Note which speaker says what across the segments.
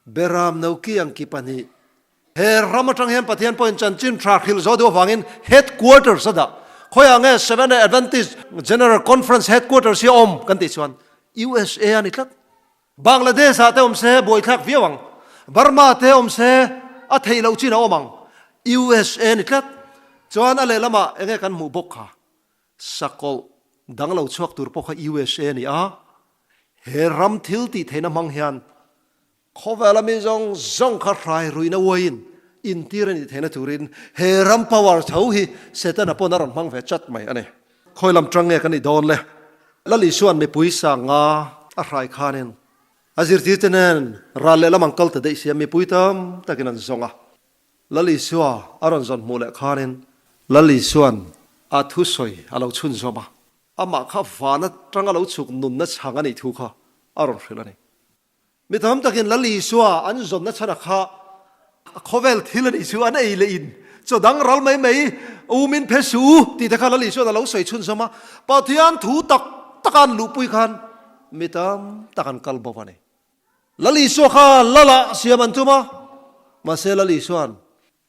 Speaker 1: Beram no ki ang ki pahnih. He ram atang hian Pathian pawhin chanchin tha hrilh zawh duh avangin headquarters a dah. Khawiah nge Seventh-day Adventist General Conference headquarters hi a awm kan tih chuan USA a ni tlat. Bangladesh ah te awm se buaithlak viau ang. Burma te awm se a theih loh chin a awm ang. USA a ni tlat. Chuan a lehlamah enge kan hmuh bawk kha? Sakawlh dang lo chhuak tur pawh kha USA a ni a. He ram thil tih theihna hmang hian khawvel a mi zawng zawng kha hrai ruihna uaiin intir a nih theihna turin he ram power tho hi Setana pawn a rawn hmang ve chat mai a ni. Khawi lam tang nge kan nih dawn le? Lal Isua'n mipui sanga a hrai khanin a zirtirte nen ral leh lam ang kal ta daih sia mipui tam takin an zawng a. Lal Isua a rawn zawn hmuh leh khanin Lal Isua'n a thusawi a lo chhunzawm a, amah kha van atanga lo chhuk nunna chhang a nih thu kha a rawn hrilh a ni. Mi tam takin Lal Isua an zawnna chhan a kha khawvel thil a nih chu an ei leh in chaw dang ral mai mai u min phe su u tih te kha Lal Isua'n a lo sawi chhunzawm a, Pathian thu tak taka an luhpui khan mi tam tak an kal bo a ni. Lal Isua kha Lala siam an tum a, mahse Lal Isua'n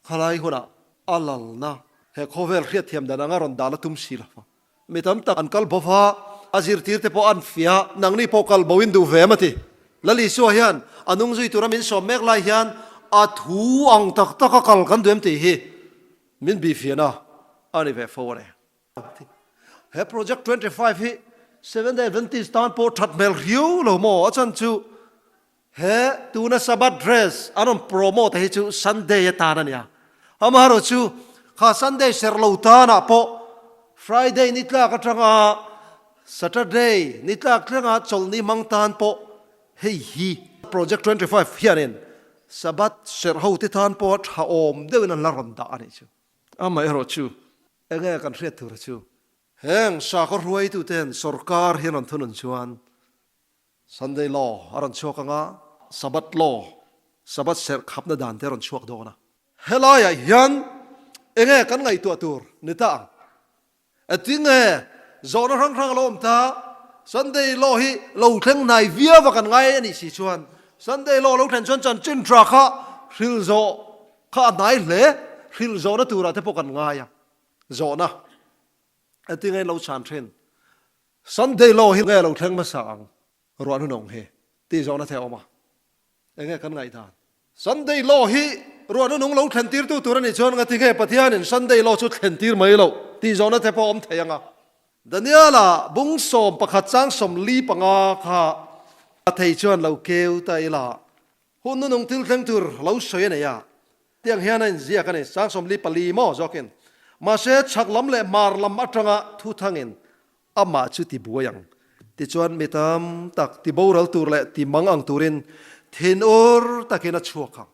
Speaker 1: Khalai hunah a lalna he khawvel hriatthiam dan anga rawn dal a tum si lo va. Mi tam tak an kal bo va, a zirtirte pawh an fiah, nangni pawh kal bo in duh ve em a ti. Lal Isua hian a nung zui tura min sawm mek lai hian a thu ang tak taka kal kan duh em tih hi min bihfiahna a ni ve fo a ni. He Project 25 hi Seventh-day Adventist tan pawh that hmel riau lo maw? A chhan chu He tuna Sabbath dress an rawn promote hi chu Sunday atan a nia. Amaherawh chu kha Sunday serh lo tanah pawh Friday ni tlak atanga Saturday ni tlak thlenga chawlhni hmang tan pawh hei hi Project 25 hianin Sabbath serh ho te tan pawh tha awm deuhin an la rawn dah a nih chu. Amaherawh chu enge kan hriat tur chu heng sakhaw hruaituten sorkar hi an rawn thunun chuan Sunday law a rawn chhuak ang a, Sabbath law, Sabbath serh khapna dan te a rawn chhuak dawn a. Helaiah hian enge kan ngaihtuah tur ni ta ang? Tinge zawhna hrang hrang a lo awm ta? Sunday law hi lo thleng hnai viau a kan ngai a nih si chuan Sunday law lo thlen chuan chanchin tha kha hrilh zawh kha a hnai hle, hrilh zawhna turah te pawh kan ngai a, zawhna tinge lo chhan thin? Sunday law hi nge lo thleng hmasa ang ruah hnunawng hi tih zawhna the a awm a, enge kan ngaihdan? Sunday law hi ruah hnunung lo thlen tirtu tur a nih chuan ngati nge Pathianin Sunday law chu thlen tir mai loh tih zawhna the pawh a awm thei ang a. Daniela bung 11 chang 45 kha a thei chuan lo keu ta ila hun hnunung thil thleng tur lo sawi a nei a, tiang hian a inziak a ni, chang 44 maw zawkin, Mahse chhak lam leh hmar lam atanga thu thangin Amah chu ti buai ang. Tichuan mi tam tak ti boral tur leh ti mang ang turin thinur takin a chhuak ang.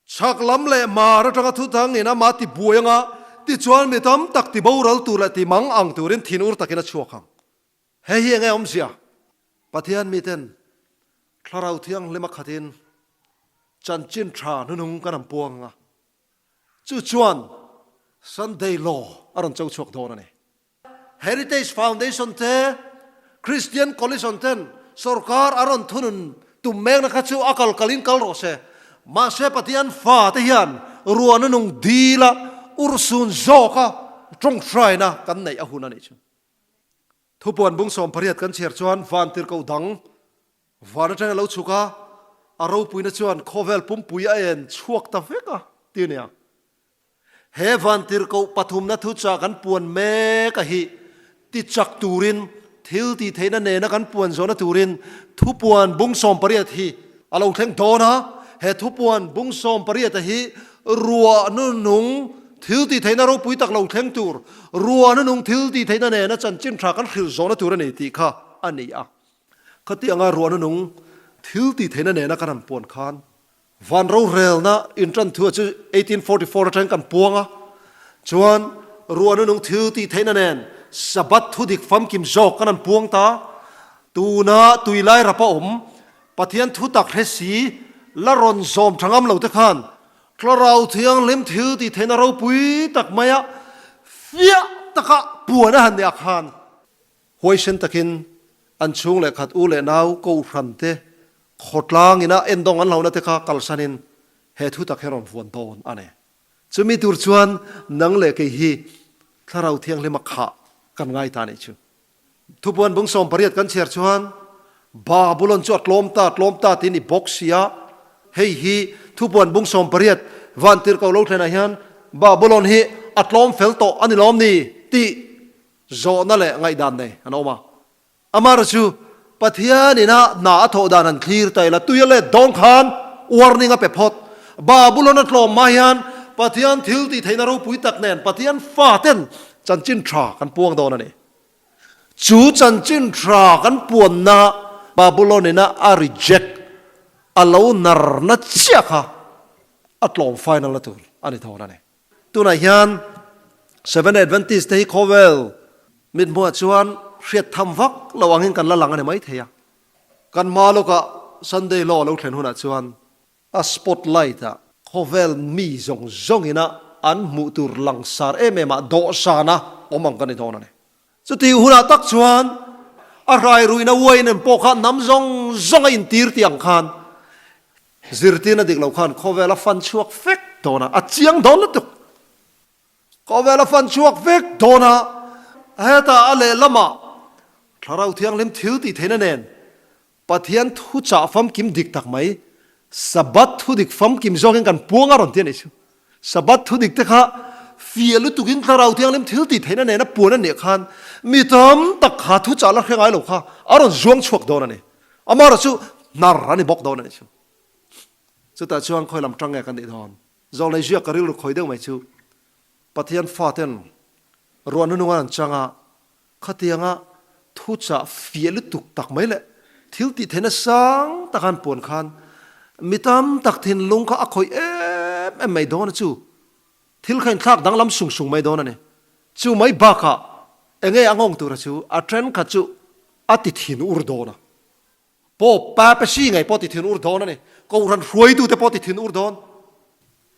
Speaker 1: Chhak lam leh hmar atanga thu dangin amah ti buai anga, tichuan mi tam tak ti boral tur leh ti mang ang turin thinur takin a chhuak ang. Hei hi enge awmzia? Pathian miten Thlarau Thianghlim a khatin chanchin tha hnuhnung kan han puang anga, chu chuan Sunday Law a rawn cho chhuak dawn a ni. Heritage Foundation te, Christian Coalition ten sorkar a rawn thunun tum mekna kha chu a kal kalin kal rawh se. Mahse Pathian fa te hian ruahna nung dila urhsun zawka tawngtaina kan neih a hun a nih chu. Thupuan bung 18 kan chhiar chuan vantirhkoh dang van atanga lo chhuk a, a ropuina chuan khawvel pumpui a en chhuak ta vek a ti a nia. He vantirhkoh pathumna thuchah kan puan mek a hi ti chak turin, thil tih theihna nena kan puan zawhna turin thupuan bung 18 hi a lo thleng dawn a. He thupuan bung 18 a hi ruah nunung thil tih theihna ropui tak lo thleng tur, ruah nunung thil tih theihna nena chanchin tha kan hrilh zawhna tur a ni tih kha a ni a. Khatianga ruah nunung thil tih theihna nena kan han puan khan Van rorelna intan thu chu 1844 atangin kan puang a, chuan ruahna nung thil tih theihna nen Sabbath thu dik famkim zawk kan han puang ta. Tuna tuilai rapa awm Pathian thu tak hre si la rawn zawm tha ngam lo te khan Thlarau Thianghlim thil tih theihna ropui tak maia fiah taka puan a han nih ah khan huaisen takin an chhung leh khat u leh nau kohhran te. Khawtlang ina endawng an hlauhna te kha kalsanin he thu tak hi a rawn vuan dawn a ni. Chumi tur chuan nang leh kei hi Thlarau Thianghlima khah kan ngai ta nih chu. Thupuan bung 18 kan chhiar chuan Babulon chu a tlawm ta, tlawm ta tiin i bawk si a. Hei hi Thupuan bung 18 vantirhkoh lo thlenah hian Babulon hi a tlawm fel tawh a ni lawm ni tih zawhna leh ngaihdan nei an awm a. Amar chu Pathian ina hna a thawh dan an thlir ta ila, tui a let dawn khan warning a pe phawt. Babulon a tlawm hma hian Pathian thil tih theihna ropui tak nen Pathian faten chanchin tha kan puang dawn a ni. Chu chanchin tha kan puanna Babulon ina a reject, a lo narna chiah kha a tlawm final na tur a ni dawn a ni. Tunah hian Seventh-day Adventist te hi khawvel mithmuhah chuan hriat tham vak lo angin kan la lang a ni maithei a. Kan hma lawkah Sunday Law lo thlen hunah chuan a spotlight ah khawvel mi zawng zawngina an hmuh tur langsar em em ah dawhsana awm ang kan ni dawn a ni. Chutih hunah tak chuan a hrai ruihna uain em pawh kha hnam zawng zawng a intir tih ang khan Zirtirna dik lo khan khawvel a fan chhuak vek dawn a, a chiang dawn lutuk. Khawvel a fan chhuak vek dawn a, hetah a lehlamah Thlarau Thianghlim thil tih theihna nen Pathian thuchah famkim dik tak mai, Sabbath thu dik famkim zawkin kan puang a rawn ti a nih chu. Sabbath thu dik te kha fiah lutukin Thlarau Thianghlim thil tih theihna nena puan a nih khan mi tam tak kha thuchah la hre ngai lo kha a rawn zuang chhuak dawn a ni. Amaherawh chu hnar a ni bawk dawn a nih chu. Chutah chuan khawi lam tang nge kan nih dawn? Zawlnei ziak ka rilru khawi deuh mai chu Pathian faten ruah nunung an chang a, Khatianga thuchah fiah lutuk tak mai leh thil tih theihna sang taka an puan khan mi tam tak thinlung kha a khawih em em mai dawn a chu. Thil kha inthlak danglam sung sung mai dawn a ni. Chu mai bakah enge a nghawng tura chu a thenkhat chu a ti thin ur dawn a. Pope Papacy ngei pawh ti thin ur dawn a ni. Kohhran hruaitute pawh ti thin ur dawn.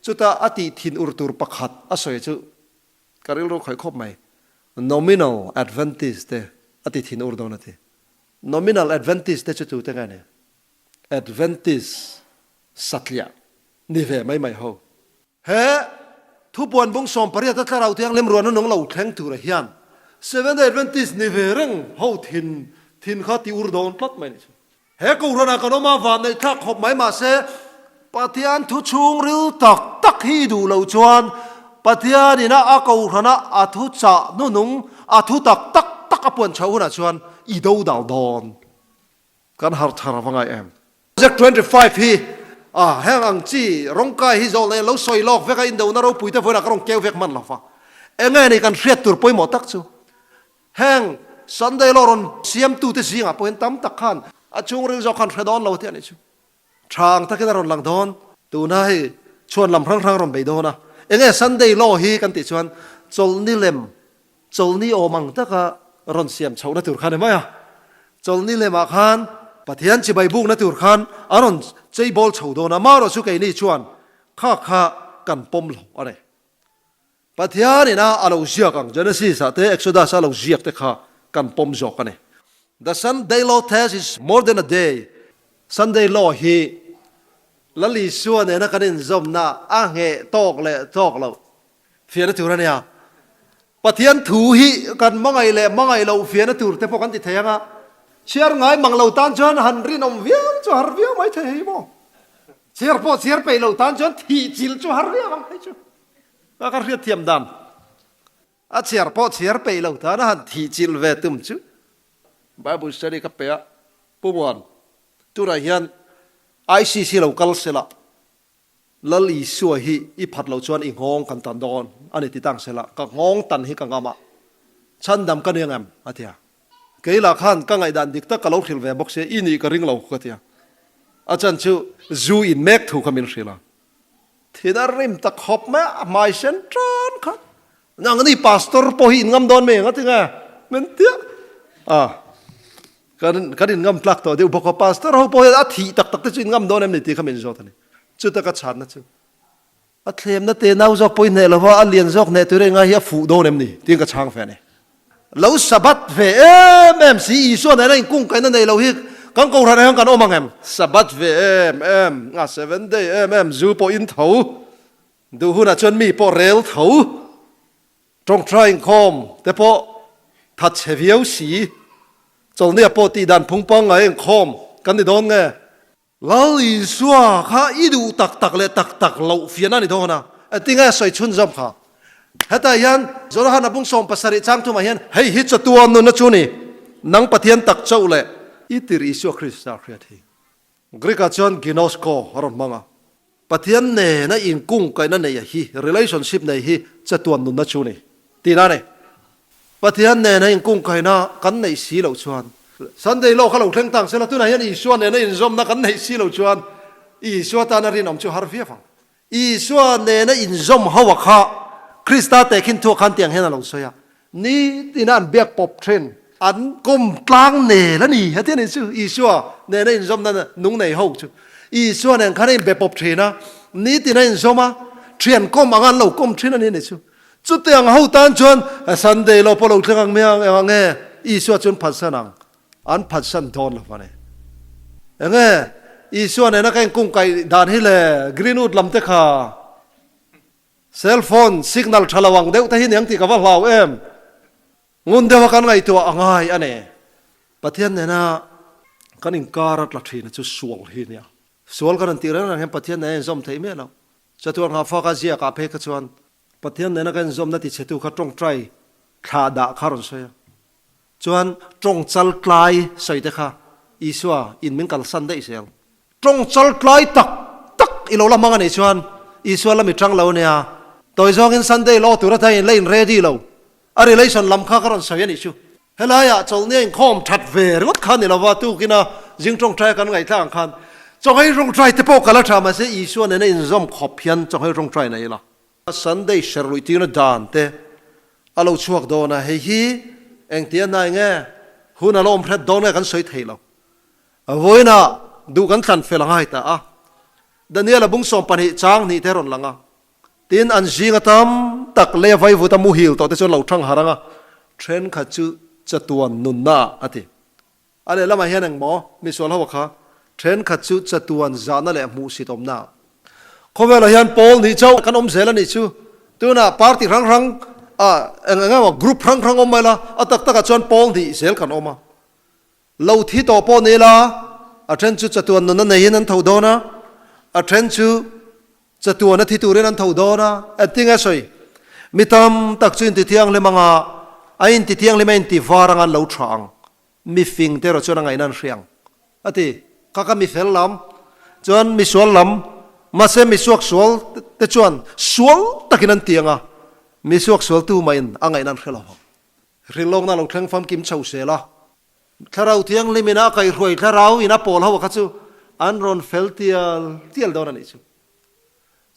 Speaker 1: Chuta a tih thin ur tur pakhat a sawi chu Ka rilru khawih khawp mai. Nominal Adventist te a ti thin ur dawn a ti. Nominal Adventist te chu tute nge ni? Adventist satliah ni ve mai mai ho. He thupuan bung 18 a Thlarau Thianghlim ruahna nung lo thleng tura hian Seventh-day Adventist ni ve reng ho thin thin kha ti ur dawn tlat mai ni chu. He Kohhranah kan awm a, van neih thlak khawp mai mahse Pathian thu chhungril tak tak hi i duh loh chuan Pathian ina a Kohhrana a thu chah hnunung a thu tak tak tak a puan chhoh hunah chuan i do dal dawn. Kan harh thar ava ngai em? Project 25 hi a heng ang chi rawngkai hi zawh leh lo sawi lawk vek a indona ropui te vawiinah ka rawn keu vek hman lo va. Enge ni kan hriat tur pawimawh tak chu? Heng Sunday law rawn siamtute zingah pawhin tam tak khan a chhungril zawk khan hre dawn lo tih a nih chu. Tha ang takin a rawn lang dawn. Tuna hei chhuan lam hrang hrang rawn bei dawn a. Enge Sunday law hi kan tih chuan chawlhni lem, chawlhni awm ang taka rawn siam chhohna tur kha a ni mai a. Chawlhni lemah khan Pathian chibai bukna tur khan a rawn cheibawl chho dawn a. Amaherawhchu keini chuan kha kha kan pawm lo a ni. Pathian ina a lo ziak ang, Genesis ah te Exodus a lo ziak te kha kan pawm zawk a ni. The Sunday law test is more than a day. Sunday law hi Lal Isua nena kan inzawmna a ngheh tawk leh tawk loh fiahna tur a nia. Pathian thu hi kan hmangaih leh hmangaih loh fiahna tur te pawh kan ti thei ang a, chhiar ngai mang lo tan chuan han rinawm viau chu har viau mai thei hei maw? Chhiar pawh chhiar peih lo tan chuan thih chilh chu har viau ang hei chu. Ka ka hriat thiam dan. A chhiar pawh chhiar peih lo tan a han thih chilh ve tum chu. Bible study ka pe a, Pu Muan, tunah hian ICC lo kal sela, Lal Isua hi i phat loh chuan i nghawng kan tan dawn a ni ti tang sela, ka nghawng tan hi ka ngam a, chhandam ka ni ang em? a ti a. Kei lah khan ka ngaihdan dik tak ka lo hrilh ve bawk sia, i nih ka ring lo ka ti a. A chan chu zu in mek thu kha min hrilh a. Thin a rim ta khawp mai a, a hmai sen tan kha. Nang ni pastor pawh hi in ngam dawn mai ang a ti nge? Min tia a, kan kan in ngam tlak tawh deuh bawk a, pastor ho pawh hian a thih tak tak te chu in ngam dawn em ni tih kha min zawt a ni. Chuta ka chhanna chu a thlemna te nau zawk pawh i hneh lova, a lian zawk hneh tur engai hi a fuh dawn em ni tiin ka chhang ve a ni. Lo Sabbath ve em em si, Isua nena inkungkaihna nei lo hi Kan Kohhranah hian kan awm ang em? Sabbath ve em em, a seventh day em em, zu pawh in tho, duh hunah chuan mi pawh rel tho, tawngtai inkhawm te pawh thatchhe viau si, chawlhnia pawh tihdan phung pangngai inkhawm kan ni dawn nge? Lal Isua kha i duh tak tak leh tak tak loh fiahna ni dawn a, tinge sawi chhunzawm kha? Hetah hian Jonahan a bung 70 chang thumah hian hei hi chatuan nunna chu ni, nang Pathian tak chauh leh i tir Isua Krista hriat hi. Greek-ah chuan ginosko a rawn hmang a. Pathian nena inkungkaihna neia hi, relationship nei hi chatuan nunna chu ni tihna a ni. Pathian nena inkungkaihna kan neih si loh chuan, Sunday law kha lo thleng tang sela, tunah hian Isua nena inzawmna kan neih si loh chuan Isua tana rinawm chu har viau ang. Isua nena inzawm ho a kha Krista tehkhin thuah khan tiang hian a lo sawi a, Nitin a an biak pawp thin. An kawm tlang nel a ni. Heti a ni chu Isua nena inzawmna nung nei ho chu. Isua nen khan a inbe pawp thin a, nitin a inzawm a, thian kawm anga an lo kawm thin a ni a ni chu. Chutiang ho tan chuan Sunday law pawh lo thleng ang mai ang, eng ang nge Isua chu an phatsan ang? An phatsan dawn lo a ni. Eng nge Isua nena ka inkungkaih dan hi le Greenwood lam te kha? Cell phone signal tha lo ang deuh te hi niang tih ka va hlau em? Ngun deuha kan ngaihtuah a ngai a ni. Pathian nena kan inkar a tla thin a chu sual hi nia. Sual kan han tih reng reng hian Pathian nen a inzawm theih miah lo. Chatuan nghahfak a ziakah phei kha chuan Pathian nena kan inzawmna tichhetu kha tawngtai thlah dah kha rawn sawi a. Chuan tawng chal tlai sawi te kha Isua in min kalsan daih zel. Tawng chal tlai tak tak i lo la hmang a nih chuan Isua la mi tang lo ania. Tawi zawngin Sunday law tur atan in la in ready lo. A relation lam kha ka rawn sawi a nih chu. Helaiah chawlhnia inkhawm that ve ringawt kha ni lova tukina zing tawngtai kan ngaihthlak ang khan chawnghei tawngtai te pawh ka la tha mahse Isua nena inzawm khawp hian chawnghei tawngtai nei ila. Sunday ser luih tirna dan te a lo chhuak dawn a, hei hi engtia hnai nge hun a la awm hret dawn nge kan sawi thei lo. Vawiinah duh kan thlan fel a ngai ta a, Daniel-a bung 12 chang hnih te rawn lang a, tin an zinga tam tak lei a vaivut a muhil tawh te chuan lo thang harh ang a, thenkhat chu chatuan nunna ah a ti. A lehlamah hian engmaw misual ho kha thenkhat chu chatuan zahna leh hmuhsit awmna. Khawvelah hian pawl nih chauh kan awm zel a nih chu. Tunah party hrang hrang ah eng eng emaw group hrang hrang awm mai la, a tak takah chuan pawl nih zel kan awm a. Lo thi tawh pawh ni la, a then chu chatuan nunna neiin an tho dawn a, a then chu chatuan a thi turin an tho dawn a. Engtin nge sawi? Mi tam tak chu intithianghlim anga a intithianghlim a intivar anga an lo tha ang. Mi fing te erawh chuan a ngaihna an hria ang, a ti. Kha kha mi fel lam chuan mi sual lam, mahse mi suak sual te chuan sual takin an ti ang a, mi suak sual tu mahin a ngaihna an hre lo ang. Hrilhlawkna lo thleng famkim chho sel a, Thlarau Thianghlim ina a kaihhruai thlarau ina pawl ho kha chu an rawn fel tial tial dawn a nih chu.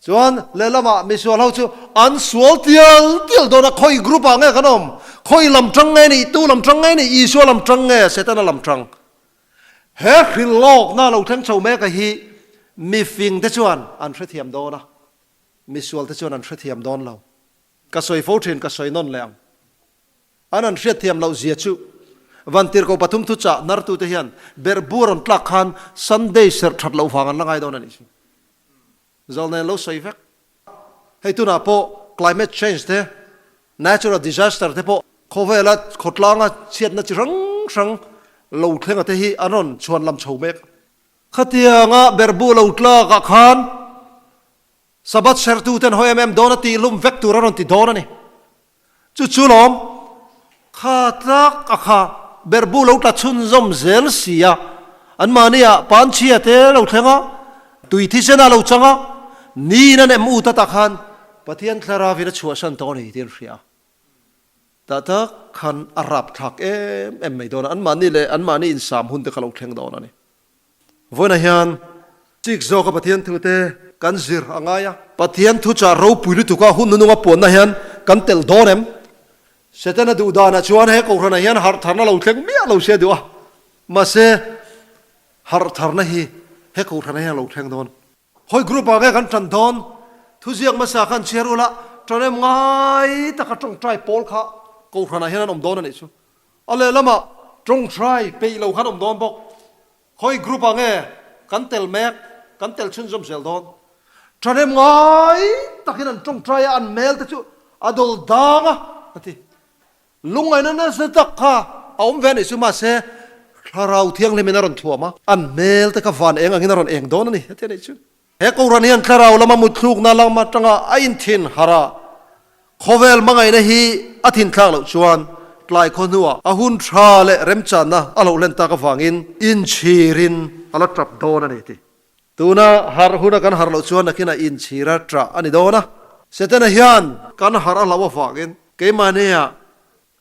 Speaker 1: Chuan lehlamah misual ho chu an sual tial tial dawn a, khawi group ah nge kan awm? Khawi lam tang nge nih? Tu lam tang nge nih? Isua lam tang nge? Setana lam tang? He hrilhlawkna lo thleng chho mek a hi mifing te chuan an hrethiam dawn a, misual te chuan an hrethiam dawn lo. Ka sawi fo thin, ka sawi nawn leh ang. An an hriatthiam loh zia chu Vantirhkoh pathum thuchah hnartute hian berhbu a rawn tlak khan Sunday serh that loh vang an la ngai dawn a nih chu. Zawlnei an lo sawi vek. Hei tunah pawh climate change te, natural disaster te pawh khawvela khawtlanga chhiatna chi hrang hrang lo thlenga te hi an rawn chhuan lam chho mek. Khatianga berhbu lo tlakah khan Sabbath serhtuten hawi em em dawn a tih lum vek tur a rawn ti dawn a ni. Chu chu lawm, kha tlak a kha berhbu lo tla chhunzawm zel si a, anmahniah panchhia te lo thleng a, tui thisen a lo chang a, niin an em ut atah khan Pathian Thlarauin a chhuahsan tawh a ni tih an hria a. Tah tak khan a rapthlak em em mai dawn a, anmahni leh anmahni insam hun te kha lo thleng dawn a ni. Vawiinah hian chik zawka Pathian thute kan zir a ngai a. Pathian thuchah ropui lutuka hun nununga puanna hian kan telh dawn em? Setana duh danah chuan he kohhranah hian harh tharna lo thleng miah lo sia duh a. Mahse, harh tharna hi he kohhranah hian a lo thleng dawn. Hawi group ah nge kan tan dawn? Thuziak hmasa khan chhiar ula, ṭanem ngai taka ṭawngṭai pawl kha kohhranah hian an awm dawn a nih chu. A lehlamah ṭawngṭai peih lo khan awm dawn bawk. Khawi group ah nge kan tel mek, kan tel chhunzawm zel dawn? Thahnem ngai takin an tawngtai a, an hmel te chu a dawl dang a, a ti. Lungngaihna nasa tak kha a awm ve a nih chu, mahse Thlarau Thianghlimin a rawn thuam a, an hmel te kha van eng angin a rawn eng dawn a ni, a ti a nih chu. He Kohhran hian Thlarau lama mutthlukna lam atanga a inthin harh a, khawvel hmangaihna hi a thinthlak loh chuan tlai khaw hnuah a hun tha leh remchanna a loh hlen tak avangin inchhirin a la tap dawn a ni ti. Tuna harh huna kan harh loh chuan nakinah inchhira tah a ni dawn a. Setana hian kan harh a hlauh avangin keimahnia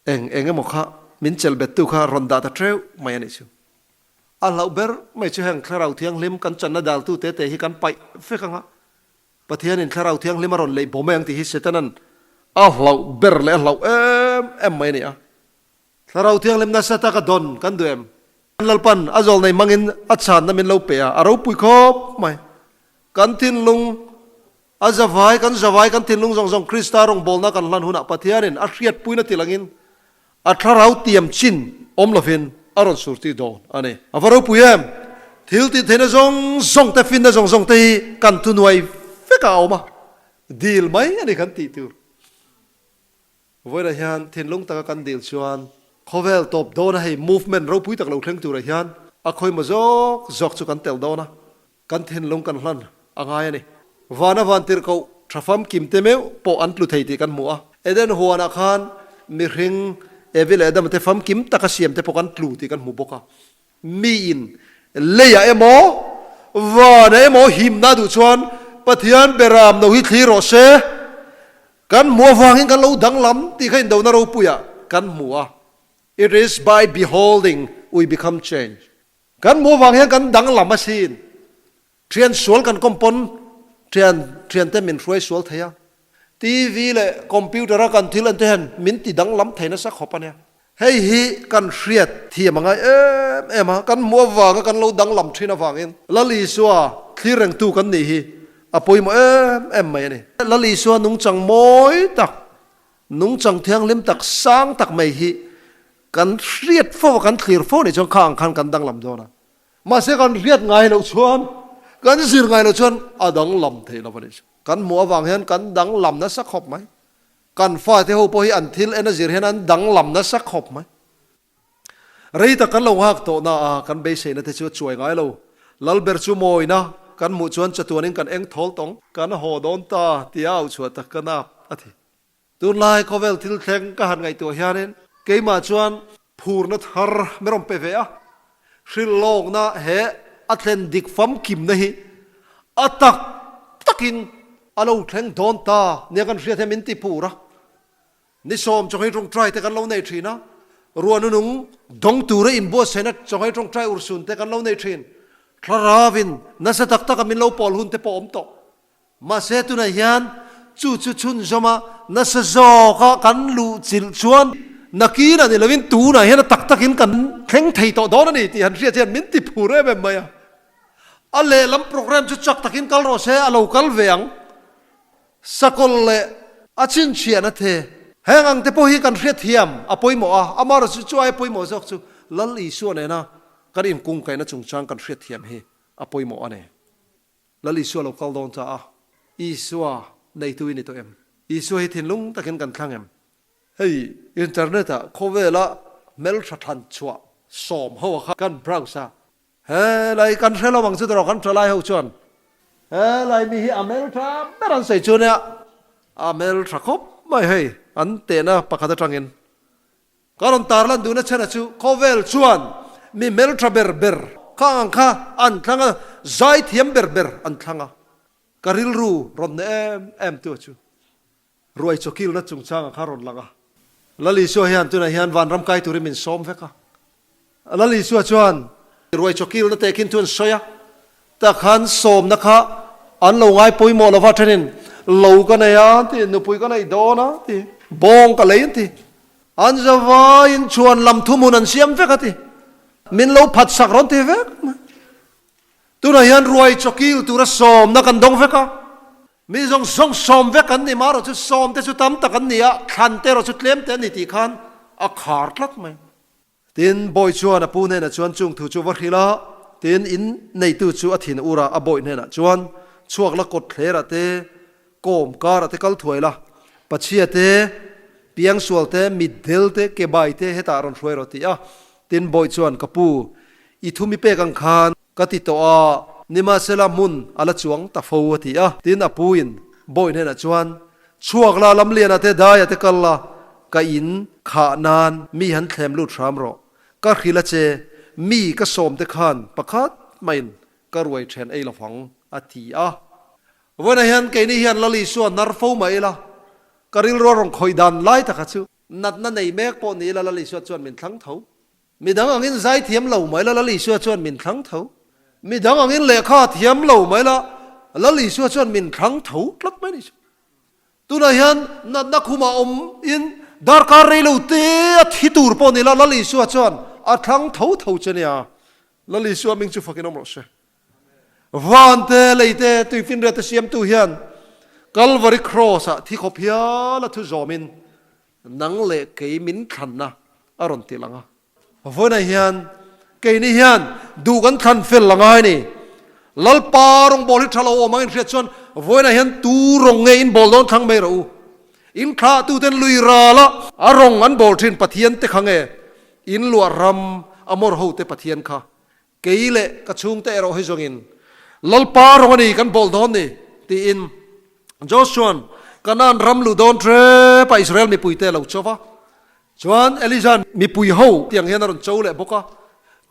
Speaker 1: eng eng emaw kha min chelbettu kha rawn dah ta teuh mai a nih chu. A hlauh ber mai chu heng Thlarau Thianghlim kan channa daltu te te hi kan paih vek ang a, Pathianin Thlarau Thianghlim a rawn leih bawm ang tih hi Setana'n a hlauh ber leh a hlauh em em mai a ni a. Thlarau Thianghlim nasa taka dawn kan duh em? Lalpan a zawl nei hmangin a chhanna min lo pe a, a ropui khawp mai. Kan thinlung a zavai, kan zavai, kan thinlung zawng zawng Krista rawngbawlna kan hlan hunah Pathianin a hriatpuina tilangin A thlarau tiam chin awm lovin a rawn surtir dawn a ni. A va ropui em! Thil tih theihna zawng zawng te, finna zawng zawng te hi kan thuhnuai vekah a awm a, dil mai a ni kan tih tur. Vawiinah hian thinlung taka kan dil chuan khawvel tawp dawna hei movement ropui tak lo thleng turah hian a khawimaw zawk zawk chu kan tel dawn a. Kan thinlung kan hlan a ngai a ni. Vana vantirhkoh tha famkim te meuh pawh an tlu thei tih kan hmu a. Eden huanah khan mihring Evi leh Adama te famkim taka siam te pawh kan tlu tih kan hmu bawk a. Miin leiah emaw, vanah emaw himna duh chuan Pathian beram no hi thlir rawh se. Kan hmuh avangin kan lo danglam tih kha indona ropuiah kan hmu a. It is by beholding we become changed. Kan hmuh avang hian kan danglam asin. Thian sual kan kawm pawn thian thiante min hruai sual thei a. TV leh computer a kan thil en te hian min ti danglam thei nasa khawp a nia. Hei hi kan hriat thiam a ngai em em a, kan hmuh avanga kan lo danglam thin avangin Lal Isua thlir rengtu kan nih hi a pawimawh em em mai a ni. Lal Isua nungchang mawi tak, nungchang thianghlim tak, sang tak mai hi Kan hriat fo a, kan thlir fo nih chuan kha ang khan kan danglam dawn a. Mahse kan hriat ngai loh chuan, kan zir ngai loh chuan a danglam thei lo a nih chu. Kan hmuh avang hian kan danglam nasa khawp mai. Kan fate ho pawh hi an thil en a zir hian an danglam nasa khawp mai. Rei tak kan lo nghak tawh na a, kan beiseina te chu a chuai ngai lo. Lalber chu mawina kan hmuh chuan chatuanin kan eng thawl tawng. Kan haw dawn ta tia auh chhuah tak ka nap a ti. Tunlai khawvel thil thleng ka han ngaihtuah hianin keimah chuan phurna thar min rawn pe ve a, hrilhlawkna he a thlen dik famkimna hi a tak takin a lo thleng dawn ta nia kan hriat hian min ti phur a. Ni sawm chawnghei tawngtai te kan lo nei thin a, ruahnu nung dawng tura inbuatsaihna chawnghei tawngtai urhsun te kan lo nei thin. Thlarauin nasa tak taka min lo pawl hun te pawh a awm tawh. Mahse tunah hian chu chu chhunzawma nasa zawka kan luh chilh chuan nakinah ni lovin tunah hian a tak takin kan thleng thei tawh dawn a ni tih han hriat hian min ti phur em em mai a. A lehlam program chu chak takin kal rawh se, a lo kal ve ang. Sakawlh leh a chhinchhiahna the heng ang te pawh hi kan hriatthiam a pawimawh a, amaherawhchu chu aia pawimawh zawk chu Lal Isua nena kan inkungkaihna chungchang kan hriatthiam hi a pawimawh a ni. Lal Isua lo kal dawn ta a, Isua neitu i ni tawh em? Isua hi thinlung takin kan thlang em? Hei internet ah khawvela hmeltha thlan chhuah sawm ho a kha kan browse a, helai kan hre lo ang chu tawh kan thalai ho chuan helai mi hi a hmeltha ber an sawi chu nia, a hmeltha khawp mai hei an tehna pakhat atangin. Ka rawn tarlan duhna chhana chu khawvel chuan mi hmeltha ber ber khang ang kha an thlang a, zaithiam ber ber an thlang a. Ka rilru rawn na em em tu chu ruai chawkilna chungchanga kha rawn lang a. Lal Isua hian tunah hian vanram kai turin min sawm vek a. Lal Isua chuan ruai chawkilna tehkhin thu an sawi a, tak khan sawmna kha an lo ngai pawimawh lova thenin lo ka nei a ti, nupui ka nei dawn a ti, bawng ka lei an ti. An zavaiin chhuan lam thuhmun an siam vek a ti. Min lo phat sak rawn ti vek mai. Tunah hian ruai chawkil tura sawmna kan dawng vek a. Mi zawng zawng sawm vek an ni, marawh chu sawmte chu tam tak an ni a, thlante erawh chu tlemte an ni tih khan a khar tlat mai. Tin, Bawi chuan a pu hnenah chuan chung thu chu va hrilh a. Tin, in neitu chu a thin ur a, a bawih hnenah chuan, Chhuak la kawt thlerah te, kawm karah te kal thuai la, pachhia te, piangsual te, mitdel te, kebai te hetah rawn hruai rawh ti a. Tin, bawih chuan, Ka pu, i thu mi pek ang khan ka ti tawh a, nimahsela hmun a la chuang ta fo a ti a. Tin, a puin bawih hnenah chuan, Chhuak la, lamlianah te, daiah te kal la, ka in khah nan mi han thlem lut hram rawh. Ka hrilh a che, mi ka sawmte khan pakhat maiin ka ruai then ei lovang, a ti a. Vawiinah hian keini hian Lal Isua hnar fo mah ila, ka rilru a rawn khawih dan lai taka chu natna nei mek pawh ni ila Lal Isua chuan min thlang tho. Midang angin zai thiam lo mah ila Lal Isua chuan min thlang tho. Midang angin lehkha thiam lo mah ila Lal Isua chuan min thlang tho tlat mai ni chu. Tunah hian natna khumah awm in darkar rei lo te a thi tur pawh ni ila Lal Isua chuan a thlang tho tho che nia. Lal Isua hming chu fakin awm rawh se. Van te, lei te, tuifinriat te siamtu hian Kalvari Kraws-ah thi khawp hial a thu zawmin nang leh kei min thlanna a rawn ti lang a. Vawiinah hian keini hian duh kan thlan fel la ngai ni. Lalpa rawngbâwl hi ṭha lo awm angin hriat chuan vawiinah hian tu rawng nge in bâwl dawn thlang mai rawh u. In thlahtuten lui râla a rawng an bâwl ṭhin Pathian te kha nge in luah ram Amor hote Pathian kha Kei leh ka chhungte erawh hi zawngin Lalpa rawng a ni kan bawl dawn ni, tiin Joshua'n Kanaan ram luh dawn ṭep a Israel mipuite a lo cho va. Chuan Eliza'n mipui ho tiang hian a rawn cho leh bawk a,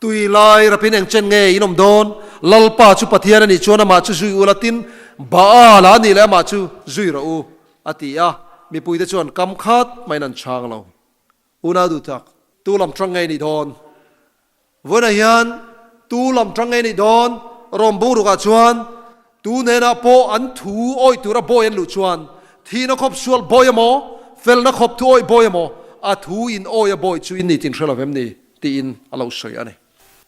Speaker 1: Tui lai rapin eng chen nge in awm dawn? Lalpa chu Pathian a nih chuan amah chu zui u la, tin Baal a nih leh amah chu zui rawh u, a ti a. Mipuite chuan kam khat maiin an chhang lo. Unau duh tak, tu lam ṭang nge nih dawn? Vawiinah hian tu lam ṭang nge nih dawn? Rawm bungrukah chuan tu hnenah pawh an thu awih tura bawi an luh chuan thihna khawp sual bawi emaw, felna khawp thu awih bawi emaw, a thu in awi a bawi chu in ni tin hre lo vem ni? tiin a lo sawi a ni.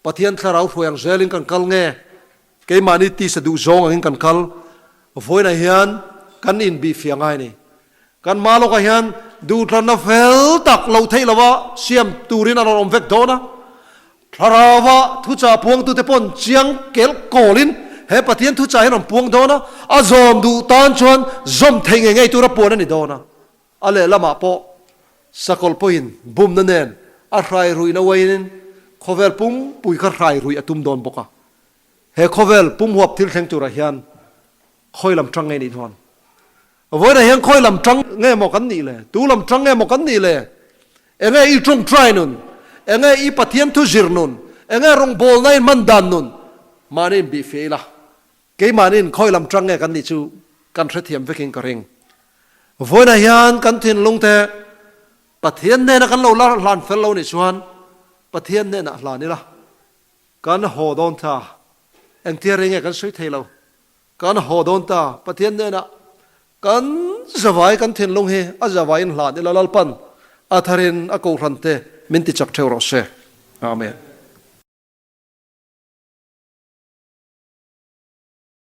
Speaker 1: Pathian thlarau hruai ang zelin kan kal nge? Keimahni tisa duh zawng angin kan kal. Vawiinah hian kan inbihfiah ngai a ni. Kan hma lawkah hian duhthlanna fel tak lo theih lova siam turin a rawn awm vek dawn a. Thlarauva thuchah puangtute pawn chiang kel kawlin he Pathian thuchah hi a rawn puang dawn a, a zawm duh tan chuan zawm theih ngei ngei tura puan a ni dawn a. A lehlamah pawh sakawlh pawhin bumna nen a hrai ruihna uaiin khawvel pumpui kha hrai ruih a tum dawn bawk a. He khawvel pumhuap thil thleng turah hian khawi lam tang nge nih dawn? Vawiinah hian khawi lam tang nge maw kan nih le? Tu lam tang nge maw kan nih le? Enge i tawngtai nun? Enge i Pathian thu zir nun? Enge rawngbawlna in hman dan nun? Mahni in bihfiah ila, keimahni in khawi lam tang nge kan nih chu kan hrethiam vekin ka ring. Vawiinah hian kan thinlung te Pathian hnena kan lo la hlan fel lo nih chuan Pathian hnenah hlan ila, Kan haw dawn ta. Engtia rei nge kan sawi thei lo. Kan haw dawn ta. Pathian hnenah kan zavai kan thinlung hi a zavaiin hlan ila Lalpan a tharin a kohhran te min ti chak theuh rawh se. Amen.